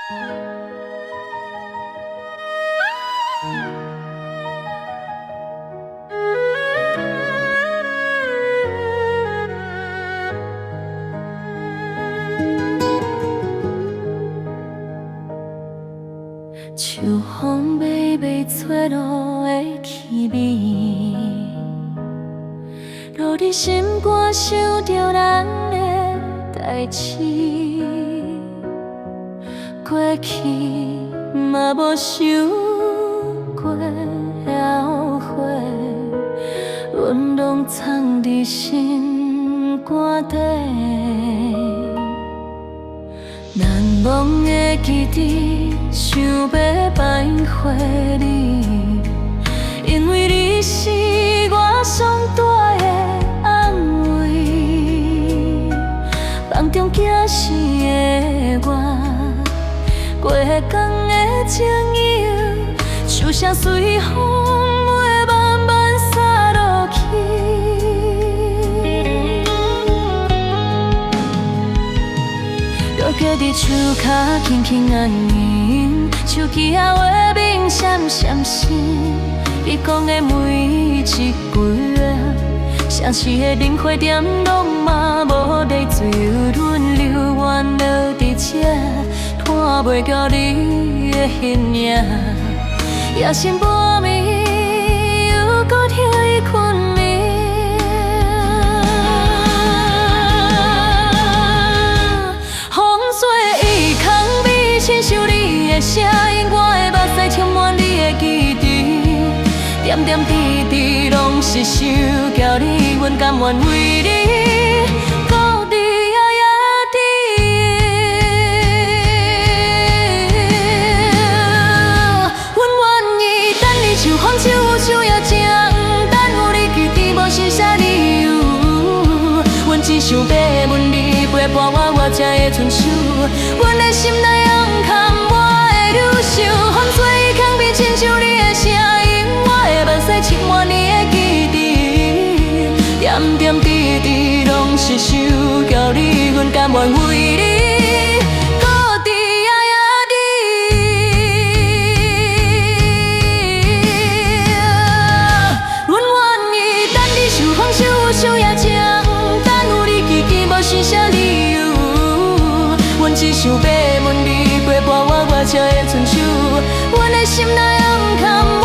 秋風微微吹落的氣味，落佇心肝，想著咱的代誌。過去嘛無想過後悔，阮攏藏佇心肝底。難忘的記憶，想欲徘徊你，因為你是我上大的安慰。夢中驚死的我，過工的情友，樹聲隨風會慢慢散落去。就轎佇樹跤輕輕按音，手機仔畫面閃閃閃。你講的每一句話，城市的燈火點攏嘛無地自由，阮留願留佇這，看袂到你的形影。夜深半暝，猶閣聽伊困眠。風雪的空味，親像你的聲音，我的目屎充滿你的記憶，點點滴滴攏是想著你，阮甘願為你孤佇遐野佇。阮願意等你秋風秋雨秋也情，等有你記得無是啥理由。阮只想欲問你陪伴我，我才會伸手。阮的心內暗藏我的留守，風吹的空味親像你的聲音，我的目屎充滿你的記憶，點點滴滴攏是想著你，阮甘願為你孤佇遐野佇。阮願意等你秋風秋雨秋也情，等有你記記無是啥理由。阮只想欲問你陪伴我，我才會伸手。阮的心內暗藏。